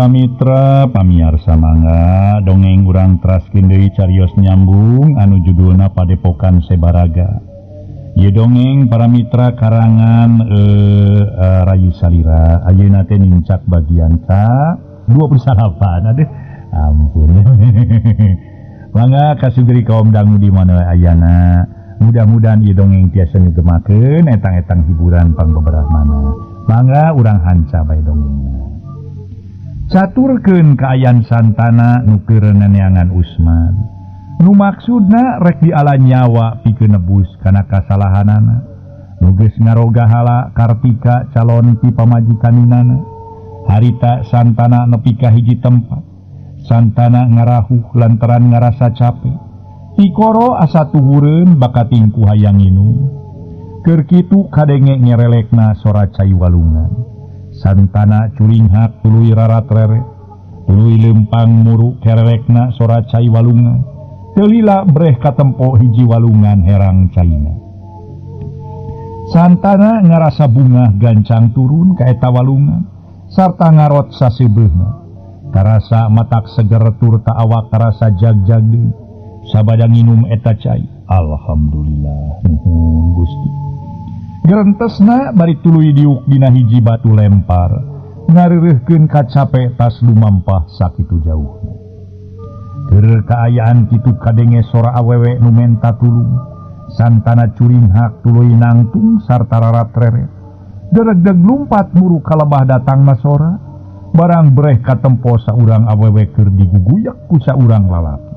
Para mitra pamiarsa mangga dongeng urang teraskeun deui carios nyambung anu judulna Padepokan Sebaraga. Ieu dongeng para mitra karangan Rayi Salira. Ayeuna teh nincak bagian ka 28. Aduh, ampun. Mangga kasugri kaum dangu di mana ayana. Mudah-mudahan ieu dongeng tiasa ngegemakeun etang-etang hiburan pangbeberah mana. Mangga urang hanca bae dongengna. Caturkeun kaayaan Santana nu keur neneangan Usman. Nu maksudna rek diala nyawa pikeun nebus kana kasalahanana. Nu geus ngarogahala Kartika calon ti pamajikaninana. Harita Santana nepi ka hiji tempat. Santana ngarahuh lantaran ngarasa capek. Tikoro asa tuhureun bakating ku hayang nginum. Keur kitu kadenge ngerelekna sora cai walungan. Santana curinghak tuluy rarat-reret, tuluy lempang muru kerelekna sora cai walungan. Teu lila breh katempo hiji walungan herang caina. Santana ngarasa bungah gancang turun ka eta walungan sarta ngarot sasebeuhna. Karasa matak seger turta awak karasa jag-jag deui. Sabada nginum eta cai. Alhamdulillah, nuhun Gusti. Gerentesna bari tuluy diuk dina hiji batu lempar ngareureuhkeun kacape tas lumampah sakitu jauhna. Keur kaayaan kitu kadenge sora awewe nu menta tulung. Santana curinghak tuluy nangtung sarta rarat-reret. Deregdeg lumpat muru kalebah datangna sora. Barang breh katempo saurang awewe keur diguguyak ku saurang lalaki.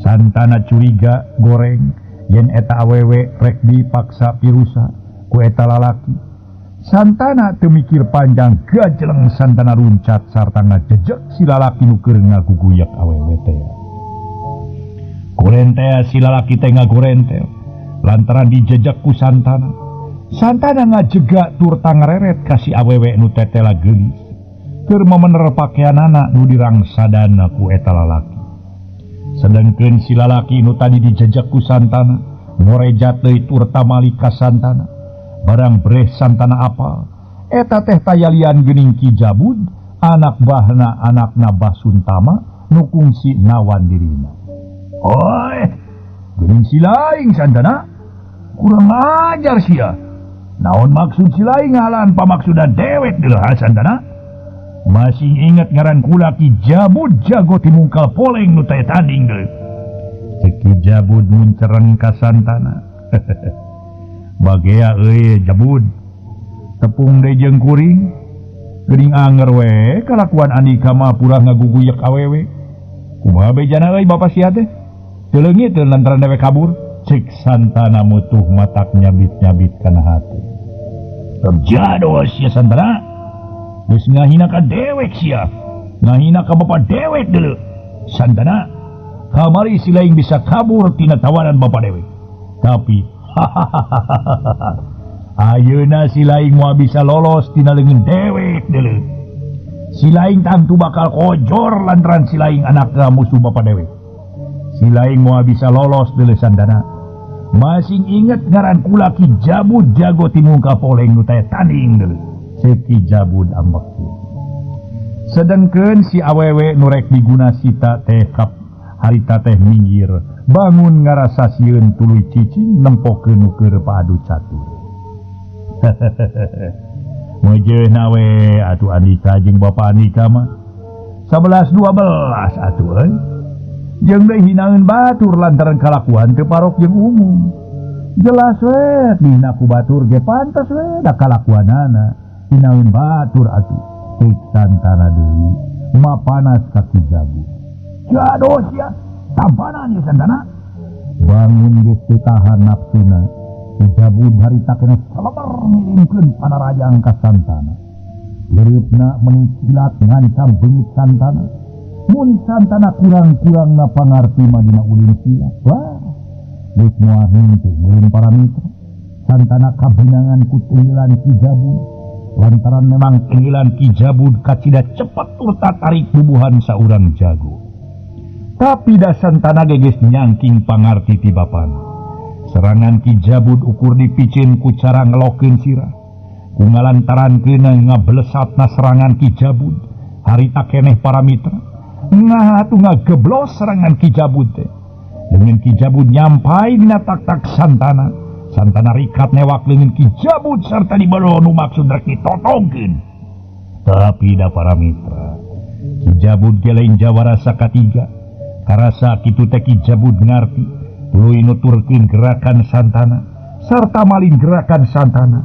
Santana curiga goreng yen eta awewe rek dipaksa pirusa ku eta lalaki. Santana teu mikir panjang gajeleng Santana runcat sarta ngajejek si lalaki nu keur ngaguguyak awewe teh. Gorentel si lalaki teh ngagorentel lantaran dijejek ku Santana. Santana ngajega turta ngareret ka si awewe nu tetela geulis keur memener pakeanana nu dirangsadana ku eta lalaki. Sedengkeun si lalaki nu tadi dijejek ku Santana ngorejat deui turta malik ka Santana. Barang breh Santana apal eta teh tayalian geuning Ki Jabud anak bahna anakna Bah Suntama nu kungsi nawan dirina. Oi, geuning si laing Santana, kurang ajar sia. Naon maksud si laing ngahalan pamaksudan dewek deuleuh Santana? Masih ingat ngaran kula Ki Jabud jago timungkal poleng nu taya tanding deui. Cek Ki Jabud muncereng ka Santana. Bagea euy Jabud. Tepung deui jeung kuring. Geuning anger we kalakuan andika mah purah ngaguguyak awewe. Kumaha bejana euy bapa sia teh? Teu leungit teu lantaran dewek kabur. Cek Santana mutuh matak nyabit-nyabit kana hati. Terjado sia Santana. Geus ngahina ka dewek sia. Ngahina ka bapa dewek deuleu. Santana, kamari si laing bisa kabur tina tawanan bapa dewek. Tapi ayeuna si laing moal bisa lolos tina leungeun dewek deuleu. Si laing tangtu bakal kojor lantaran si laing anakna musuh bapa dewek. Si laing moal bisa lolos deuleu Santana. Masing inget ngaran kula Ki Jabud jago timungka poleng nu taya tanding deuleu. Cek Ki Jabud ambek. Sedengkeun si awewe nu rek diguna sita teh kap harita teh minggir bangun ngarasa sieun tuluy cicing nempokeun nu keur paadu catur. Meujeuhna we atuh Andika jeung bapa Andika mah 11 12 atuh euy. Jeung deui hinaeun batur lantaran kalakuan teu parok jeung umum. Jelas we dihina ku batur ge pantes we da kalakuanana. Hinaeun batur atuh. Cek Santana deui mapanas ka Ki Jabud. Jado sia tampanan ieu Santana. Bangun geus teu tahan nafsuna. Ki Jabud harita keneh saleber ngirimkeun panarajang ka Santana. Leureupna meni kilat ngancam beungit Santana. Mun Santana kurang-kurangna pangarti mah dina ulin silat. Wah, geus moal henteu meureun para mitra. Santana kabinangan ku tenggelan Ki Jabud. Lantaran memang tenggelan Ki Jabud kacida cepat turta tarik bubuhan saurang jago. Tapi da Santana ge geus nyangking pangarti ti bapana. Serangan Ki Jabud ukur dipicin ku cara ngelokeun sirah. Ku ngalantarankeun ngablesatna serangan Ki Jabud. Harita keneh para mitra nah atuh ngageblos serangan Ki Jabud teh. Dengan Ki Jabud nyampai dina tak-tak Santana. Santana rikat newak leungeun Ki Jabud sarta dibelo nu maksud rek ditotongkeun. Tapi da para mitra, Ki Jabud ge lain jawara sakatiga. Karasa kitu teh Ki Jabud ngarti tuluy nuturkeun gerakan Santana sarta malin gerakan Santana.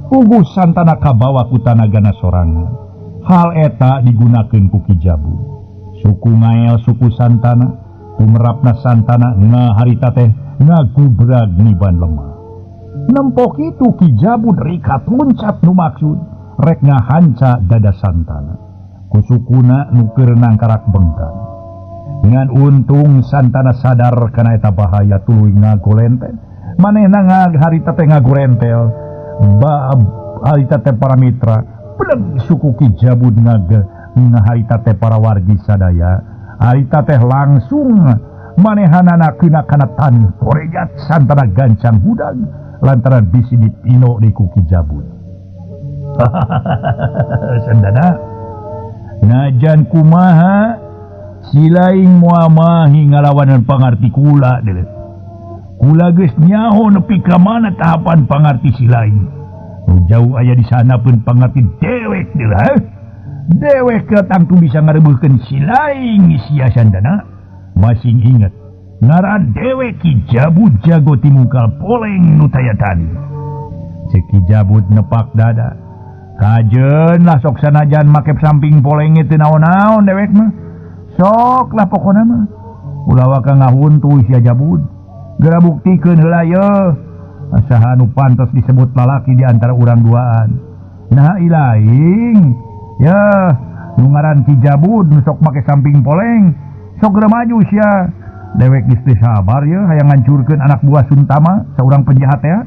Puguh Santana kabawa ku tanagana sorangan. Hal eta digunakeun ku Ki Jabud. Suku ngael suku Santana, tumerapna Santana ngaharita teh ngagubrag niban lemah. Nempok itu Ki Jabud rikat luncat nu maksud rek ngahanca dada Santana. Kusukuna nu keur nangkarak bengkang. Ngan untung Santana sadar kana eta bahaya tuluy ngagolente. Manehna ngaharita teh ngagorentel. Harita teh para mitra, beleg suku Ki Jabud ngaharita teh para wargi sadaya. Harita teh langsung manehanana kena kana taneuh korejat Santana gancang hudang lantaran bisi dipino di ku Ki Jabud. Santana najan kumaha silaing moal mahi ngalawanan pangarti kula deuleu. Kula geus nyaho nepi ka mana tahapan pangarti silaing. Nu jauh aya di sana pun pangarti dewek deuleu. Dewek ke tangtu bisa ngarebeuhkeun silaing sia Santana. Masing inget ngaran dewek Ki Jabud jago timungkal poleng nu taya tani. Cek Ki Jabud nepak dada. Kajeun lah sok sanajan make samping poleng teu naon-naon dewek mah. Sok lah pokona mah. Ulah waka ngahuntu sia Jabud. Geura buktikeun heula yeuh. Saha nu pantes disebut lalaki di antara urang duaan. Nah ilaing yeuh nu ngaran Ki Jabud nu sok make samping poleng. Sok geura maju sia. Dewek geus teu sabar yeuh hayang ngancurkeun anak buah Suntama saurang penjahat ya.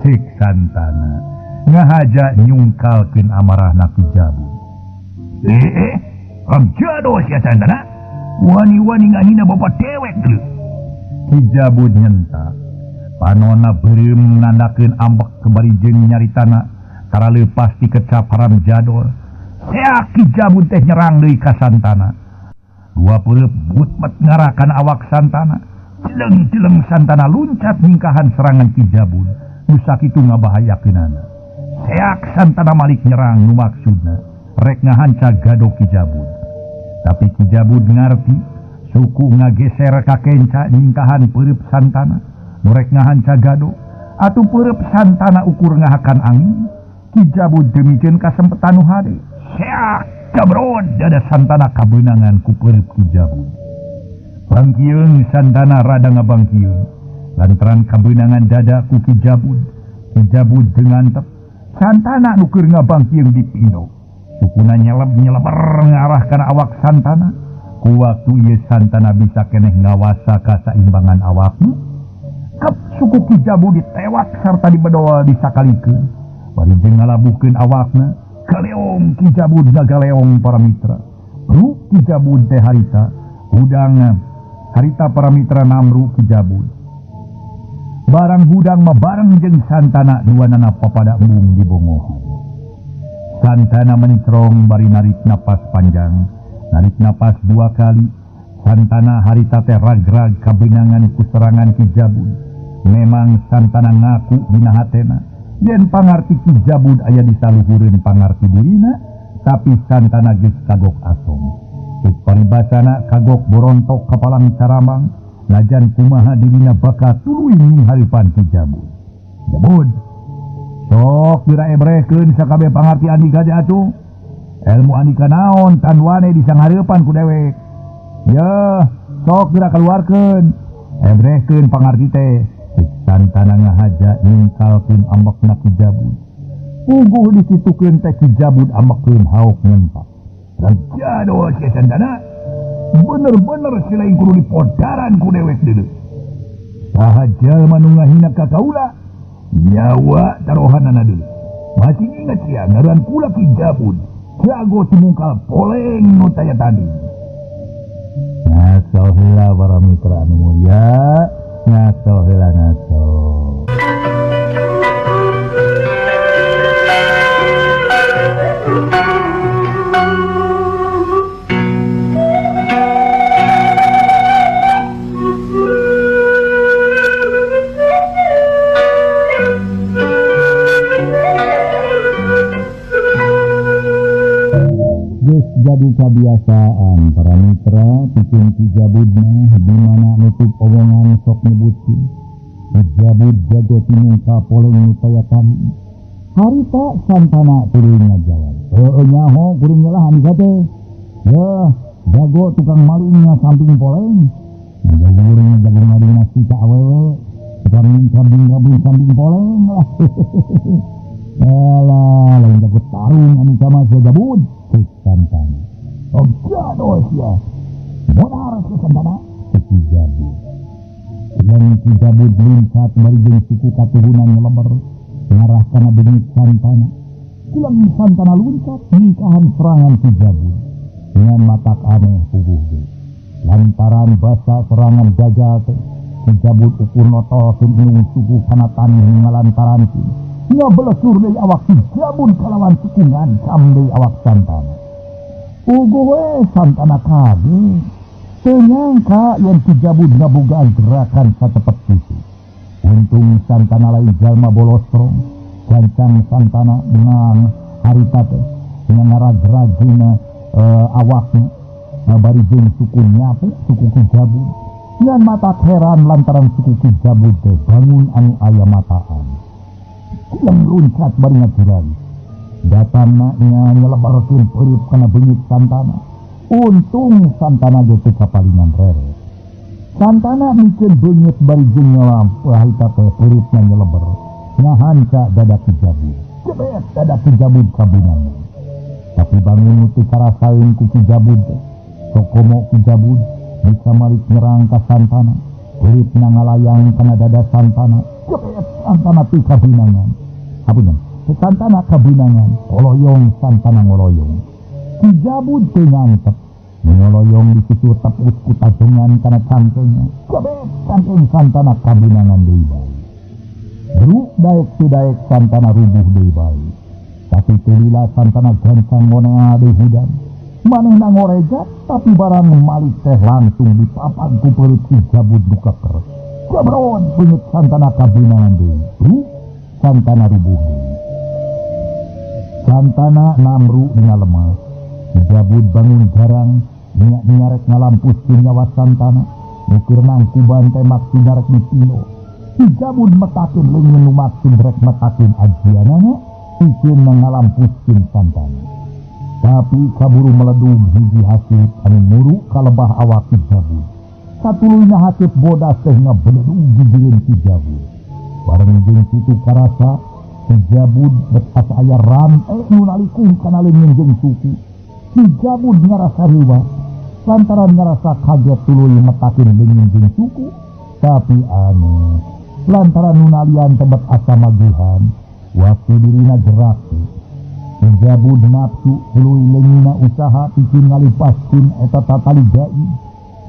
Cek Santana ngahaja nyungkalkeun amarahna Ki Jabud. Ramjado sia Santana. Wani-wani ngahina bapa dewek deuleu. Ki Jabud nyentak. Panona beureum nandakeun ambek kebari jeung nyaritana tara leupas ti kecap haram jadol. Seak Ki Jabud teh nyerang deui ka Santana. Dua peureub butmet ngarakan awak Santana. Cileng-cileng Santana luncat ningkahan serangan Ki Jabud. Nu sakitu ngabahayakeunana. Seak Santana malik nyerang nu maksudna rek ngahanca gado Ki Jabud. Tapi Ki Jabud ngarti suku ngageser ka kenca ningkahan peureub Santana. Nu rek ngahanca gado atuh peureub Santana ukur ngahakan angin. Ki Jabud demikeun kasempetan nu hade. Seak jabrod dada Santana kabeunangan ku peureub Ki Jabud. Bangkieung Santana rada ngabangkieung lantaran kabeunangan dada ku Ki Jabud. Ki Jabud ngantep Santana nu keur ngabangkieung dipino. Sukuna nyeleb-nyeleber ngarah kana awak Santana. Ku waktu ieu Santana bisa keneh ngawasa kasaimbangan awakna. Kep suku Ki Jabud ditewak sarta dibedol disakalikeun. Bari jeung ngalabuhkeun awakna. Galeong Ki Jabud ngagaleong para mitra. Ru Ki Jabud teh harita hudang harita para mitra namru Ki Jabud. Barang hudang mah bareng jeung Santana duanana papada embung di bongohan. Santana mencrong bari narik napas panjang, narik napas dua kali. Santana harita teh rag-rag kabeunangan ku serangan Ki Jabud. Memang Santana ngaku dina hatena yen pangarti Ki Jabud aya di saluhureun pangarti dirina, tapi Santana geus kagok asom. Cek paribasana kagok borontok kapalang caramang, najan kumaha dirina bakal tuluy minghareupan Ki Jabud. Jabud, sok geura ebrehkeun sakabeh pangarti andika teh atuh. Elmu andika naon tanwane disanghareupan ku dewek. Yeuh, sok geura kaluarkeun. Ebrehkeun pangarti teh. Cek Santana ngahaja nyungkalkeun ambekna Ki Jabud. Puguh dikitukeun teh Ki Jabud ambekeun haok nyentak. Rajado sia Santana. Bener-bener silaing kudu dipodaran ku dewek deuleu. Saha jalma nu ngahina ka kaula? Nyawa tarohanana deuleu. Masih ingat sia ngaran kula Ki Jabud. Jago timungkal poleng nu taya tadi. Ngaso heula para mitra anu mulia, ngaso heula ngaso. Jadi kebiasaan para mitra pikeun Ki Jabud mah di mana nutup omongan sok nyebutkeun. Ki Jabud jago tinungka poleng nu taya kami. Harita Santana tuluy ngajawab. Heueuh nyaho kuring nyelahan teh. Yeuh, jago tukang malingna samping poleng. Jago kuring jago maling nasi ka awewe. Kambing kambing kambing kambing poleng lah. Alah, lain jago tarung anu sama si Jabud. Cek Santana. Ogado sia. Bonar si Santana. Cek Ki Jabud. Yang Ki Jabud luncat bari jeung suku katuhunan nyeleber ngarah kana beungit Santana. Kulang Santana luncat ningkahan serangan Ki Jabud dengan matak aneh puguh ge. Lantaran basa serangan gagal teh Ki Jabud ukur notol indung suku kana tanih ngalantaran ki. Ngabelesur deui awak Ki Jabud kalawan suku ngancam deui awak Santana. Puguh we Santana kaget. Teu nyangka yen Ki Jabud ngabogaan gerakan sacepet kitu. Untung Santana lain jalma bolostrong. Gancang Santana ngang harita teh ngaragragna awakna bari jeung suku nyapu suku Ki Jabud. Ngan mata heran lantaran suku Ki Jabud teh bangun anu aya mataan. Yang luncat bari ngajuran. Datangna nya nyelebarkeun peureup kana beungit Santana. Untung Santana ge teu kapalingan rere. Santana mikeun beungit bari jeung harita teh peureup nyelebar. Ngahanca dada Ki Jabud. Jebet dada Ki Jabud kabinangan. Tapi bangun nu teu karasaeun ku Ki Jabud teh. Sokomo Ki Jabud bisa malik nyerang ka Santana. Peureup ngalayang kana dada Santana. Jebet Santana teu kabinangan. Hapunten. Santana kabinangan, ngoloyong Santana ngoloyong. Ki Jabud teu ngantep. Ngoloyong disusul tepus ku tajongan kana cangkengna. Jebet cangkeng Santana kabinangan deui bae. Beruk daek teu daek Santana rubuh deui bae. Tapi teu lila Santana gancang ngonea deui hudan. Manehna ngorejat tapi barang malik teh langsung dipapag ku peureup Ki Jabud nu keker. Jabron beungeut Santana kabinangan deui. Beruk Santana rubuh deui. Santana namru dina lemah. Ki Jabud bangun jarang nyarek ngalampuskeun nyawa Santana. Nu keur nangkuban teh maksud rek dipino. Ki Jabud metakeun leungeun nu maksud rek metakeun ajianana pikeun ngalampuskeun Santana. Tapi kaburu meledug hiji hasib anu muru ka lebah awak Ki Jabud. Satuluyna hasib bodas teh ngabeledug gigireun Ki Jabud. Bareng jeung kitu karasa Ki Jabud bet asa aya rante nu nalikung kana leungeun jeung suku. Ki Jabud ngarasa riweuh lantaran ngarasa kaget tuluy metakeun leungeun jeung suku. Tapi aneh lantaran nu nalian teh bet asa maguhan waktu dirina gerak. Ki Jabud nafsu tuluy leungeunna usaha pikeun ngalipaskeun eta tatali gaib.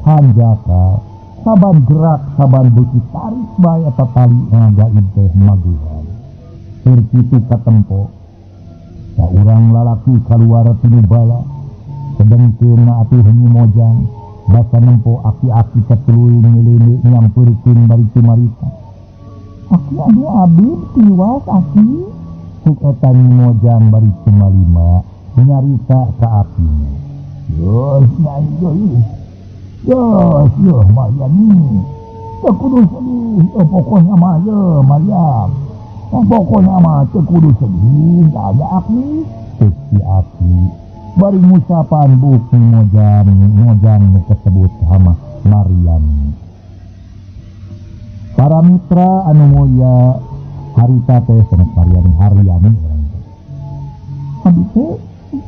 Hanjaka saban gerak saban beuki tarik bae eta tali gaib teh maguhan. Keur kitu katempo saurang lalaki kaluar tinu bala sedengkeun atuh Nyi Mojang basa nempo aki-aki katuluy ngilini nyampeurkeun bari cumarita. Aki anu abdi tiwas aki cuk eta Nyi Mojang bari cumalima nyarita ka akina. Yeuh nyai deui. Yeuh yeuh Mariani. Teu kudu sedih, pokoknya mah yeuh Mariam. Pokoknya mah teu kudu sedih, aya aki. Cek si aki bari ngucapan buk Nyi Mojang, Mojang nu kasebut sama Mariam. Para mitra anu mulia harita teh sanes Mariani Haryani urang teh. Abdi teh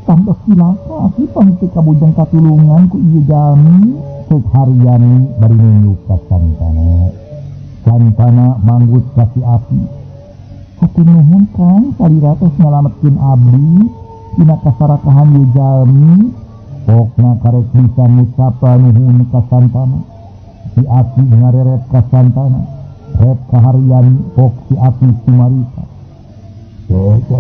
tambah cilaka aki pangti kabujang katulungan ku ieu jalmi. Cek Haryani bari nunjuk ka Santana. Santana manggut ka si aki. Hatur nuhun Kang salira tos nyalametkeun abdi dina kasarakahan ieu jalmi. Pokna karek bisa ngucapan nuhun ka Santana. Si aki ngareret ka Santana. Ret ka Haryani pok si aki sumarita. Cek.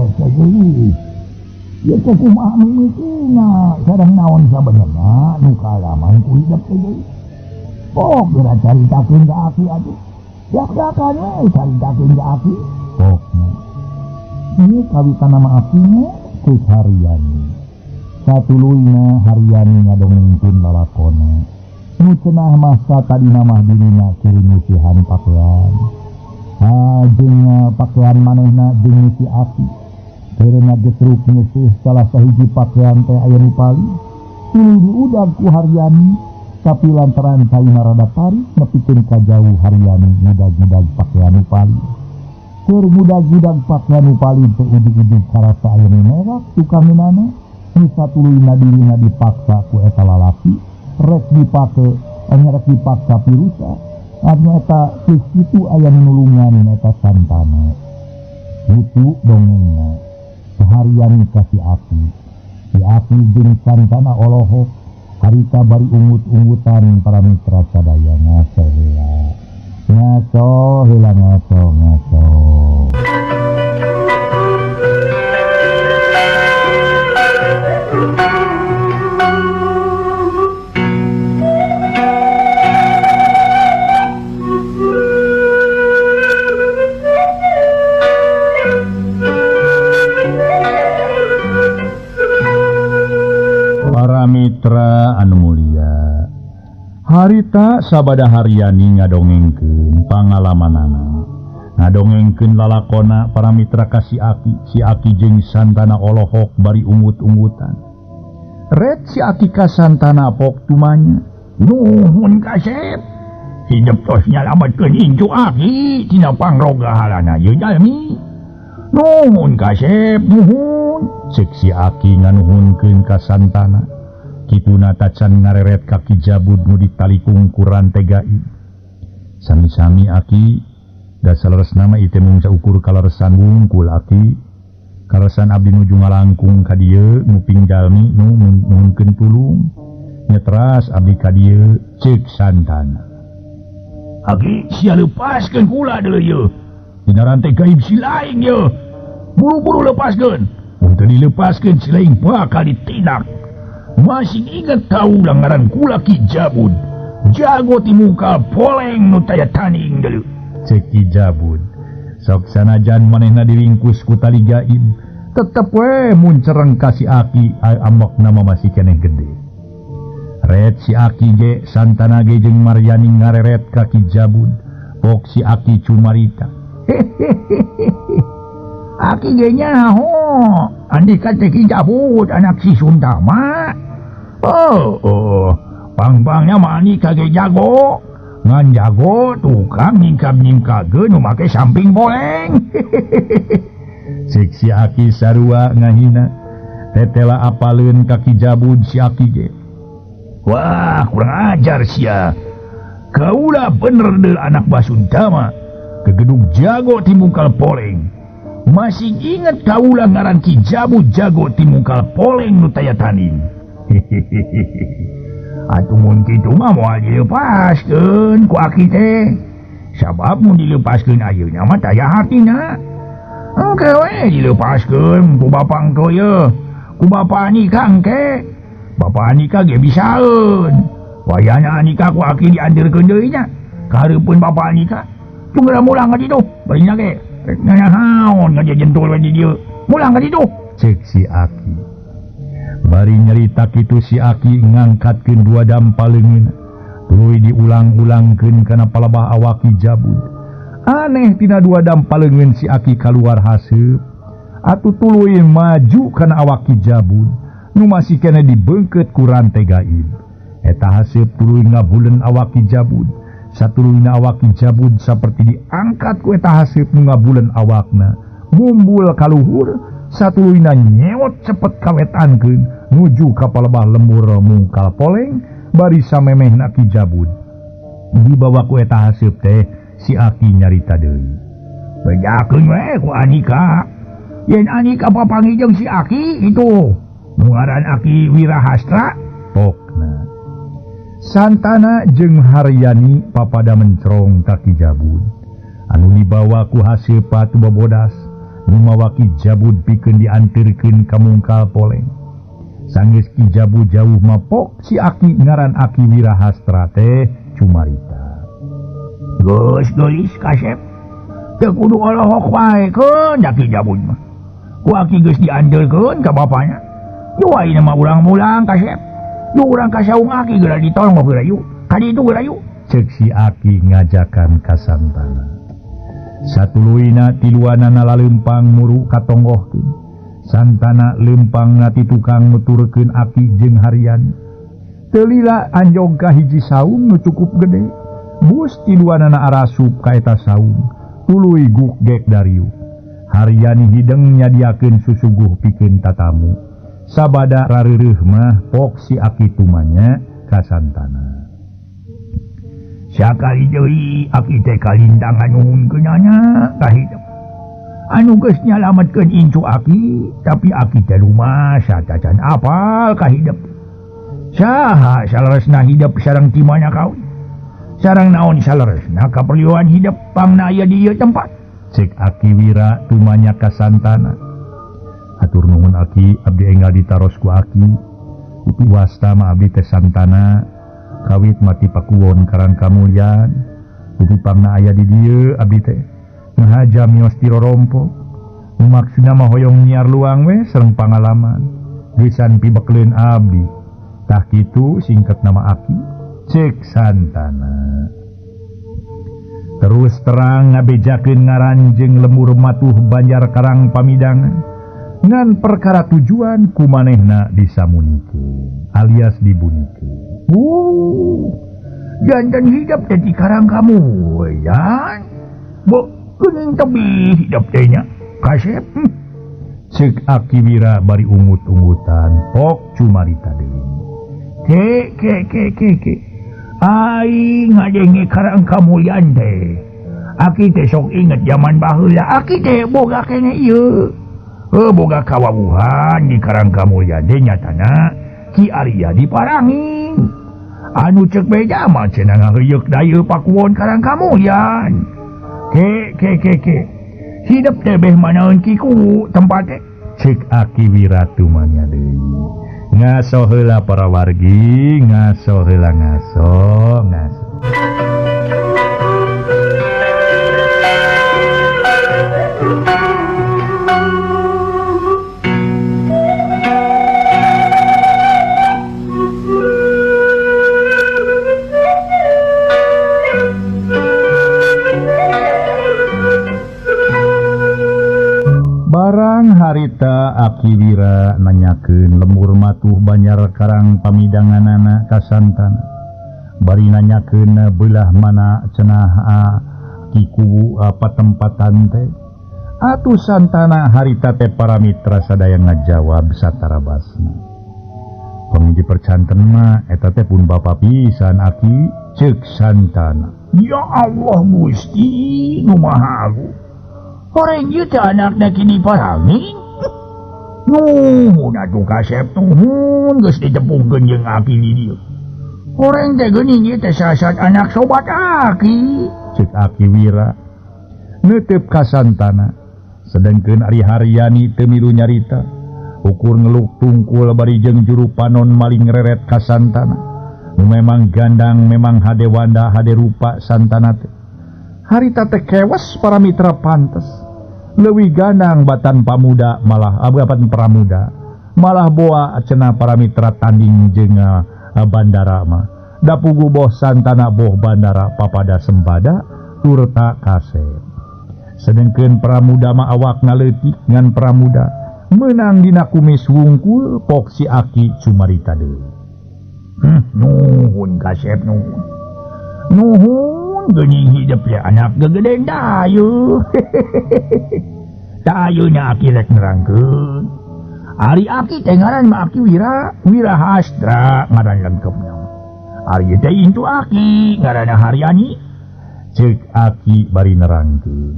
Ya teh kumaha mimitina sareng naon sabenerna nu kaalaman ku hidep teh deui. Pok geura caritakeun ka aki atuh. Dak-dakan we caritakeun ka aki. Pokna. Ieu kawitan nama akinya cek Haryani. Satuluyna Haryani ngadongengkeun lalakona. Nu cenah mah satadina mah dirina keur nyucihan pakaian. Jeung pakaian manehna jeung si Aki. Keur ngagesruk nyeuseih salah sahiji pakaian teh aya nu palih. Tuluy diudag ku Haryani, tapi lantaran caina rada parit nepikeun ka jauh Haryani ngudag-ngudag pakaian nu palih. Keur ngudag-ngudag pakaian nu palih teh ujug-ujug karasa aya nu mewak tukangeunana. Nu satuluyna dirina dipaksa ku eta lalaki, rek dipake nya rek dipaksa pirusa. Artinya eta geus kitu aya nu nulungan eta Santana. Lucu dongengna. Seharian ka si Aki. Si Aki jeung Santana olohok harita bari ungut-ungutan para mitra sadaya ngaso heula. Ngaso heula ngaso ngaso. Para mitra anu mulia, harita sabada Haryani ngadongengkeun pangalamanana, ngadongengkeun lalakona para mitra ka si Aki. Si Aki jeung Santana olohok bari ungut-ungutan. Ret si Aki ka Santana pok tumanya, nuhun kasep, hidup tos nyalametkeun incu Aki tina pangrogahalana ieu jalmi. Nuhun kasep, nuhun. Cek si Aki nganuhunkeun ka Santana. Kituna tacan ngareret ka Ki Jabud nu ditalikung ku rante gaib. Sami-sami Aki, da saleresna mah ieu teh mung saukur kaleresan wungkul Aki. Kaleresan abdi nuju ngalangkung ka dieu nguping jalmi nu nuhunkeun tulung. Nya teras abdi ka dieu ceuk Santana. Aki sia lepaskeun kula deuleu ieu. Dina rante gaib si laing ieu. Buru-buru lepaskeun. Mun teu dilepaskeun si laing bakal ditindak. Masih ingat kaula ngaran kula Ki Jabud. Jago ti mungkal poleng nu taya tanding deuleu. Ceuk Ki Jabud. Sok sanajan manehna diringkus ku tali gaib, tetep we mun cereng ka si Aki amokna mah masih keneh gede. Ret si Aki ge Santana ge jeung Maryani ngareret ka Ki Jabud. Pok si Aki cumarita. Aki ge nyaho, andika teh Ki Jabud anak si Suntama. Oh, pang-pangnya mah andika ge jago. Ngan jago tukang nyingkap-nyingkakeun nu make samping boleng. Cek si Aki sarua ngahina. Tetela apaleun ka Ki Jabud si Aki ge. Wah, kurang ajar sia. Kaula bener deul anak Basuntama. Kegedug jago ti mungkal poleng. Masih ingat kaula ngaran Ki Jabud jago ti mungkal poleng nu taya tanding. Atuh mun kitu mah moal dilepaskeun ku Aki teh. Sabab mun dilepaskeun ayeuna mah taya hartina. Engke we dilepaskeun ku bapa engke ye. Ku bapa nikah engke. Bapa nikah ge bisaeun. Wayahna nikah ku Aki dianterkeun deui nya. Ka hareupeun bapa nikah. Tunggu mulang ka ditu. Bari nya ge rek nanaon ngajejentul we di dieu. Mulang ka ditu. Ceuk si Aki. Bari nyarita kitu si Aki ngangkatkeun dua dampa leungeunna. Tuluy diulang-ulangkeun kana palebah awak Ki Jabud. Aneh tina dua dampa leungeun si Aki kaluar haseup. Atuh tuluy maju kana awak Ki Jabud nu masih keneh dibeungkeut ku rante gaib. Eta haseup tuluy ngabuleun awak Ki Jabud. Satuluyna awak Ki Jabud saperti diangkat ku eta haseup nu ngabuleun awakna. Mumbul kaluhur. Satuluyna nyewot cepet kawetankeun nuju ka palebah lembur mungkal poleng bari samemehna Ki Jabud. Dibawa ku eta haseup teh si Aki nyarita deui. Bejakeun we ku Anika. Yen Anika papanggih jeung si Aki itu nu ngaran Aki Wirahastra pokna. Santana jeung Haryani papada mencrong ka Ki Jabud. Anu dibawa ku haseup patu bobodas nu mawa Ki Jabud pikeun dianterkeun ka mungkal poleng. Sanggeus Ki Jabud jauh mapok si Aki ngaran Aki Wirahastra teh cumarita. Geus geulis kasep. Teu kudu olohok wae keun da Ki Jabud mah. Ku Aki geus dianterkeun ka bapana. Yu ayeuna mah urang mulang kasep. Yu urang ka saung aki geura ditolong geura yu. Ka ditu geura yu. Ceuk si aki ngajakan ka Santana. Satuluyna tiluanana laleumpang muru katonggohkeun. Santana leumpangna ti tukang nuturkeun aki jeung Haryani. Teu lila anjog ka hiji saung nu cukup gede. Bus tiluanana arasup ka eta saung. Tuluy guk gek dariu. Haryani hideng nyadiakeun susuguh pikeun tatamu. Sabada rareureuh mah pok si aki tumanya ka Santana. Sakali deui aki teh kalintangan nuhunkeunana ka hidep. Anu geus nyalametkeun incu aki, tapi aki teh rumasa tacan apal ka hidep. Saha saleresna hidep sareng ti mana kawi? Sareng naon saleresna kaperluan hidep pangna aya di ieu tempat? Cek aki Wira tumanya ka Santana. Hatur nuhun aki, abdi enggal ditaros ku aki. Upi wasta mah abdi teh Santana. Kawit mati Pakuwon Karang Kamulyan. Upi pangna aya di dieu abdi teh. Ngahaja mios ti rorompo. Nu maksudna mah hoyong nyiar luang we sareng pangalaman. Geusan pibekleun abdi. Tah kitu singkat nama aki. Cek Santana. Terus terang ngabejakeun ngaran jeung lemur matuh Banjar Karang Pamidangan. Ngan perkara tujuan kumanehna disamunikeun alias dibunikeun. Jantan hidap teh di Karang Kamulyan. Bo geuning tebih hidap teh nya. Kasep. Ceuk aki Wira bari ungut-ungutan pok cumarita deui. Ke ke ke ke ke. Aing ngadenge Karang Kamulyan teh. Aki teh sok inget zaman baheula aki teh boga keneh ieu. Boga kawawuhan di Karang Kamulyan teh nyatana Ki Arya diparangin. Anu cek beja mah cenah ngaheuyeuk dayeuh Pakuwon Karang Kamulyan. Ke ke ke ke. Hidep teh beh manaeun kiku tempat teh. Cek aki Wira tumanya deui. Ngaso heula para wargi, ngaso heula ngaso, ngaso. Barang harita aki Wira nanyakeun lemur matuh Banjar Karang Pamidanganana ka Santana. Bari nanyakeun beulah mana cenah ki kuwu patempatan teh. Atuh Santana harita teh para mitra sadaya ngajawab satarabasna. Pami dipercanten mah eta teh pun bapa pisan aki, ceuk Santana. Ya Allah Gusti, nu Maha Agung. Horeng ieu teh anakna kini parangin. Nuhun atuh kasep nuhun geus ditepungkeun jeung aki di dieu. Horeng teh geuning ieu teh sasat anak sobat aki, ceuk aki Wira. Neuteup ka Santana. Sedengkeun ari Haryani teu milu nyarita. Ukur ngeluk tungkul bari jeung juru panon maling reret ka Santana. Nu memang gandang memang hade wanda hade rupa Santana teh. Harita teh kewas para mitra pantes. Leuwih gandang batan pamuda malah batan pramuda malah boa cenah para mitra tanding jeung bandara mah. Da pugu boh Santana boh bandara papada sembada turta kasep. Sedengkeun pramuda mah awakna leutik ngan pramuda meunang dina kumis wungkul pok si aki cumarita deui. Nuhun kasep nuhun. Nuhun geuning hidep ya anak gegeden dayu. Dayunya aki rek nerangkeun. Ari aki teh ngaran mah aki Wira, Wira Hastra ngaran lengkepna. Ari teh intu aki ngaranna Haryani. Ceuk aki bari nerangkeun.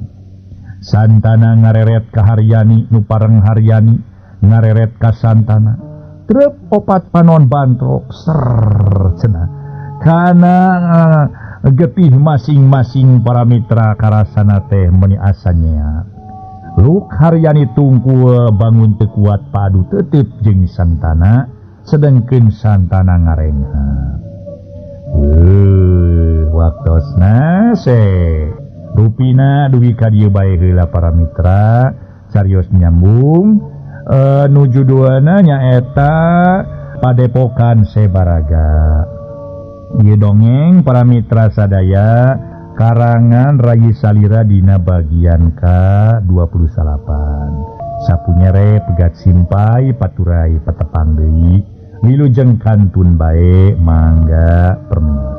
Santana ngareret ka Haryani nu pareng Haryani ngareret ka Santana. Trep opat panon bantrok ser cenah. Kana getih masing-masing para mitra karasana teh meuni asa nyea. Luk Haryani tungkul bangun teu kuat padu tetep jeung Santana, sedengkeun Santana ngarengha. Waktosna se rupina dugi ka dieu bae heula para mitra, carios nyambung Nu judulna nyaeta Padepokan Sebaraga. Ieu dongeng para mitra sadaya karangan Rayi Salira dina bagian ka-28. Sapunyere pegat simpai paturai patepang deui wilujeng kantun bae mangga permios.